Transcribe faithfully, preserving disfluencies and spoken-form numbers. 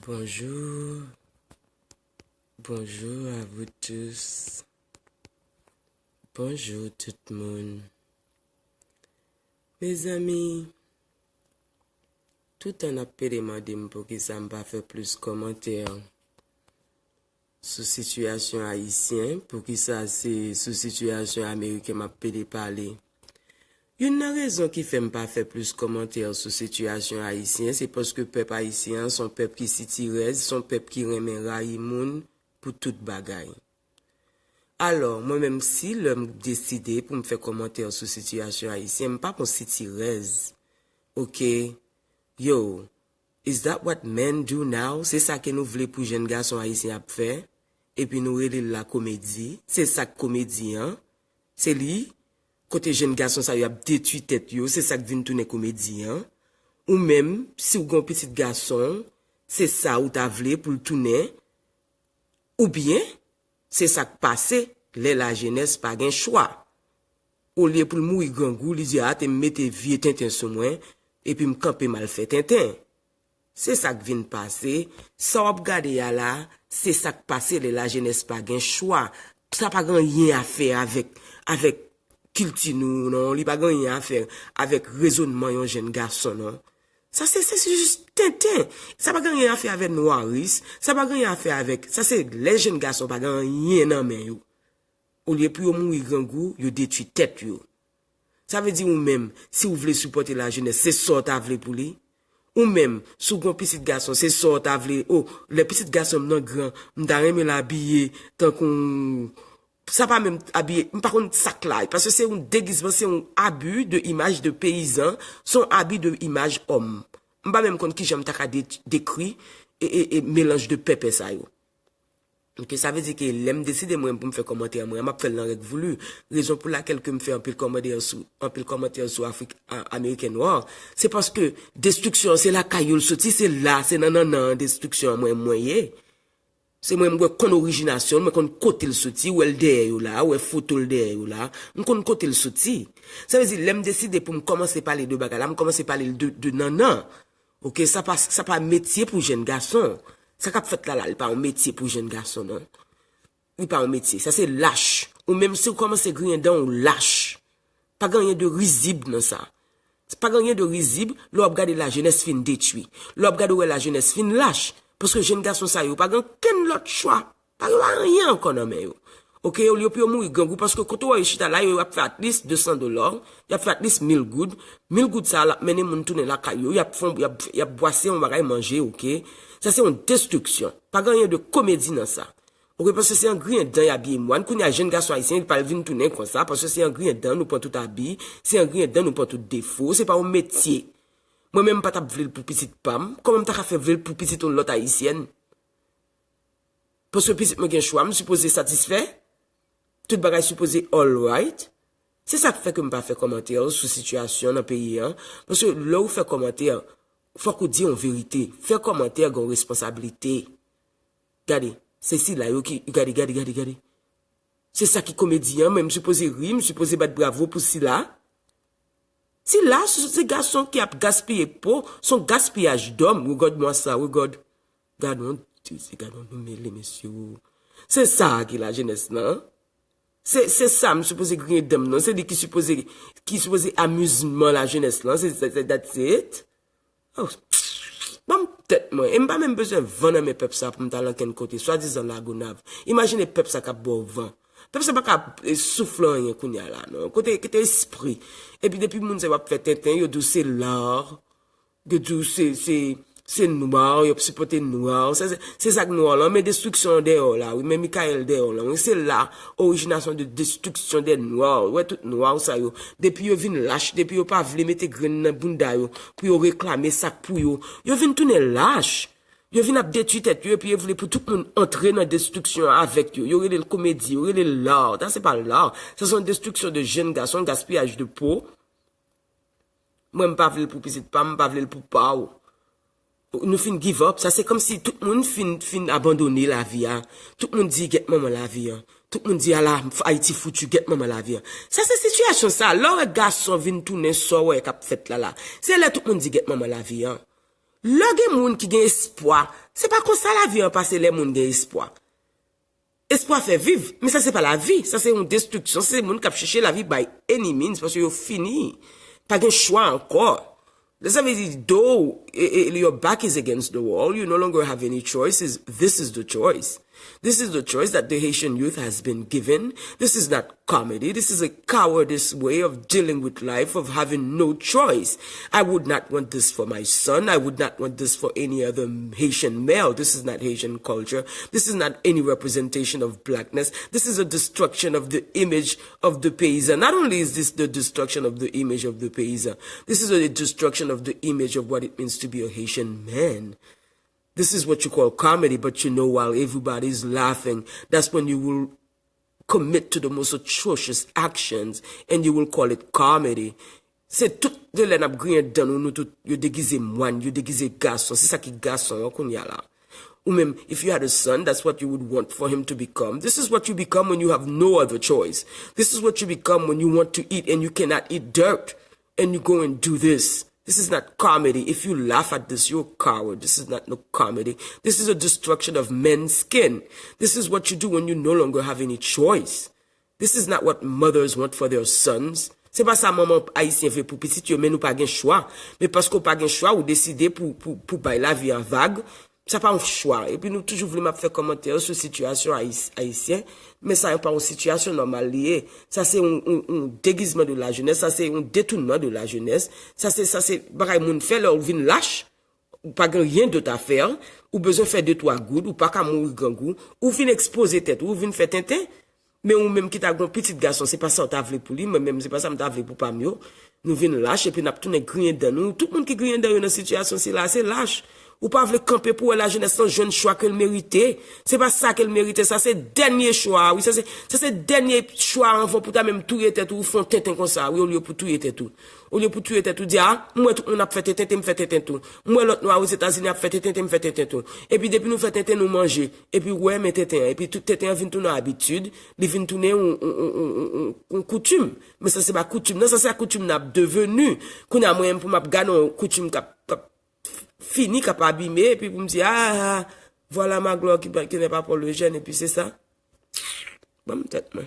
Bonjour. Bonjour à vous tous. Bonjour tout moun. Mezanmi, toutan n ap pede mande m poukisa m pa fè plis kòmantè sou sitiyasyon ayisyen, poukisa se sou sitiyasyon ameriken m ap pede pale. Youn nan rezon ki fè m pa fè plis kòmantè sou sitiyasyon ayisyen, se paske pèp ayisyen an se yon pèp ki sitirèz, se yon pèp ki renmen rayi moun pou tout bagay. Alò, mwen menm si lè m deside pou m fè kòmantè sou sitiyasyon ayisyen, m p ap yon sitirèz. Oke? Yo, is that what men do now? Se sa ke nou vle pou jèn gason ayisyen ap fè? Epi nou rele l la komedi? Se sa k komedi an? Se li? Kote jèn gason sa yo ap detwi tèt yo, se sa k vin tounen komedi an? Ou menm, si w gen yon pitit gason, se sa ou ta vle pou l tounen? Oubyen, se sa k pase lè lajenès pa gen chwa. Olye pou l mouri grangou, li di, "A, te m mete vye tenten sou mwen, epi m kanpe m al fè tenten." Se sa k vin pase. Sa w ap gade a la, se sa k pase lè lajenès pa gen chwa. Sa pa gen anyen a fè avèk, avèk kilti nou, non. Li pa gen anyen a fè avèk rezònman yon jèn gason, non. Sa se, se, se jis tenten. Sa pa gen anyen a fè avèk nwaris. Sa pa gen anyen a fè avèk, sa se lè jèn gason pa gen anyen nan men yo. Olye pou yo mouri grangou, yo detwi tèt yo. Sa vle di ou menm, si w vle sipòte lajenès, se sa w ta vle pou li? Ou menm, si w gen yon pitit gason, se sa w ta vle? O, lè pitit gason m nan gran, m ta renmen l abiye tankou, sa pa menm abiye, m pa konn sa k la, paske se yon degizman, se yon abi de imaj de peyizan, se yon abi de imaj òm. M pa menm konn kijan m ta ka de-, dekri e, e, e melanj de pèpè sa yo. Oke, sa vle di ke lè m deside mwen pou m fè kòmantè mwen, m ap fè l nan règ voulu. Rezon pou lakèl ke m fè anpil kòmantè sou, anpil kòmantè sou Afrik a-, amerikèn nwa, se paske destriksyon an, se lakay yo l soti, se la, se nan nannan an destriksyon an mwen, mwen ye. Se mwen, mwen konn orijinasyon l, mwen konn kote l soti, ou wè l dèyè yo la, ou wè foto l dèyè yo la, m konn kote l soti. Sa vle di, lè m deside pou m kòmanse pale de bagay la, m kòmanse pale l de, de nannan. Oke, sa pa, sa pa metye pou jèn gason. Sa k ap fèt la la, li pa yon metye pou jèn gason, non. Li pa yon metye. Sa se lach. Ou menm si w kòmanse griyen dan, ou lach. Pa gen anyen de rizib nan sa. Pa gen anyen de rizib lè w ap gade lajenès fin detwi. Lè w ap gade, ou wè lajenès fin lach. Paske jèn gason sa yo pa gen okenn lòt chwa. Pa gen anyen ankò nan men yo. Oke, olye pou yo mouri grangou, paske kote w wè yo chita la, yo, y ap fè at least de san dola, y ap fè at least mil goud. Mil goud sa a, l ap mennen moun tounen lakay yo, y ap fè, y ap, y ap bwase yon bagay manje, oke? Sa se yon destriksyon. Pa gen anyen de komedi nan sa. Oke, paske se an griyen dan y abiye mwàn. Kounye a, jèn gason ayisyen, li pral vin tounen konsa, paske se an griyen dan nou pran tout abi, se an griyen dan nou pran tout defo, se pa yon metye. Mwen menm, m pa t ap vle l pou pitit pa m, kòman m ta ka fè vle l pou pitit yon lòt ayisyèn? Paske pitit mwen gen chwa, m sipoze satisfè. Tout bagay sipoze alright. Se sa k fè ke m pa fè kòmantè sou sitiyasyon nan peyi an. Paske lè w fè kòmantè, fòk ou di yon verite. Fè kòmantè gen yon responsablite. Gade, se sila yo ki, gade, gade, gade, gade. Se sa ki komedi an, mwen m sipoze ri, m sipoze bat bravo pou sila. Sila, se, se gason ki ap gaspiye po, se yon gaspiyaj dòm. Regard-moi ça, regarde. Gad yon, ti, ti, gad yon nou mele, mesye. Se sa ki lajenès lan. Se, se sa m sipoze griyen dan m nan. Se li ki sipoze, ki sipoze amizman lajenès lan. Se, se, se, that's it. Oh. Ban m tèt mwen. E m pa menm bezwen van nan men pèp sa pou m t al ankenn kote. Swadizan Lagonav. Imajine pèp sa k ap ba w van. Pèp sa pa ka, eh, soufle anyen kounye a la, non. Kote, kote espri. Epi depi moun sa yo ap fè tenten, yo di w se lar. Yo di w se, se, se nwa, y ap sipòte nwa. Se, se, se sa k nwa lan. Men destriksyon an dèyè w la, wi. Men Mikaèl dèyè w lan, wi. Se la orijinasyon de destriksyon dè nwa. Ou wè tout nwa sa yo. Depi yo vin lach, depi yo pa vle mete grenn nan bounda yo, pou yo reklame sa k pou yo, yo vin tounen lach. Yo vin ap detwi tèt yo, epi yo vle pou tout moun antre nan destriksyon an avèk yo. Yo rele l komedi, yo rele l lar. Sa se pa lar. Sa se yon destriksyon de jèn gason, gaspiyaj de po. Mwen, m pa vle l pou pitit pa m, m pa vle l pou pa w. Nou fin give up. Sa se kòmsi tout moun fin, fin abandone lavi a. Tout moun di, "Gèt manman lavi an." Tout moun di, "Ala, Ayiti foutu, gèt manman lavi an." Sa se sitiyasyon sa. Lè w wè gason vin tounen sa w wè k ap fèt la la. Se lè tout moun di, "Gèt manman lavi an." Lè gen moun ki gen espwa, se pa konsa lavi an pase lè moun gen espwa. Espwa fè viv, men sa se pa lavi, sa se yon destriksyon, se moun k ap chèche lavi by any means, paske yo fini, pa gen chwa ankò. Sa vle di, though e, e, your back is against the wall, you no longer have any choices, this is the choice. This is the choice that the Haitian youth has been given. This is not comedy. This is a cowardice way of dealing with life, of having no choice. I would not want this for my son. I would not want this for any other Haitian male. This is not Haitian culture. This is not any representation of blackness. This is a destruction of the image of the paysan. Not only is this the destruction of the image of the paysan, this is a destruction of the image of what it means to be a Haitian man. This is what you call comedy, but you know, while everybody's laughing, that's when you will commit to the most atrocious actions and you will call it comedy. Se tout de lè n ap griyen dan nou, nou tout, yo degize mòn, yo degize gason. Se sa ki gason an kounye a la. Ou menm, if you had a son, that's what you would want for him to become. This is what you become when you have no other choice. This is what you become when you want to eat and you cannot eat dirt. And you go and do this. This is not comedy. If you laugh at this, you're a coward. This is not no comedy. This is a destruction of men's skin. This is what you do when you no longer have any choice. This is not what mothers want for their sons. Se pa sa manman ayisyen vle pou pitit yo, men nou pa gen chwa. Men paske w pa gen chwa, ou deside pou, pou, pou bay lavi a vag. Sa pa yon chwa. Epi nou toujou vle m ap fè kòmantè sou sitiyasyon ayis-, ayisyen. Men sa pa yon sitiyasyon nòmal li ye. Sa se yon, yon, yon degizman de la jenès. Sa se yon detounman de la jenès. Sa se, sa se bagay moun fè lè ou vin lach. Ou pa gen ryen dòt a fè. Ou bezwen fè de twa goud. Ou pa ka mouri grangou. Ou fin ekspoze tèt ou. Ou vin fè tenten. Men ou menm ki ta gon pitit gason, se pa sa w ta vle pou li, mwen menm se pa sa m ta vle pou pa m yo. Nou vin lach epi n ap tounen griyen dan nou. Tout moun ki griyen dan yo nan sitiyasyon sila a, se lach. Ou pa vle kanpe pou wè lajenès lan jwenn chwa ke l merite. Se pa sa ke l merite, sa se dènye chwa a, wi, sa se, sa se dènye chwa a anvan pou ta menm touye tèt ou, ou fè yon tenten konsa, wi, olye pou touye tèt ou. Olye pou touye tèt ou, di, a, m wè tout moun ap fè tenten, te m fè tenten tou. M wè lòt nwa Ozetazini ap fè tenten, te m fè tenten tou. Epi depi nou fè tenten, nou manje. Epi ou wè, men tenten an. Epi tout tenten an vin tounen yon abitid, li vin tounen yon, yon, yon, yon, yon, yon koutim. Men sa se pa koutim nan, sa se koutim n ap deveni. Kounye a mwen menm pou m ap gade yon koutim k ap, k ap fini, k ap abime, epi pou m di, a, voilà ma gloire qui, qui n'est pas pour le jeune, epi se sa. Ban m tèt mwen.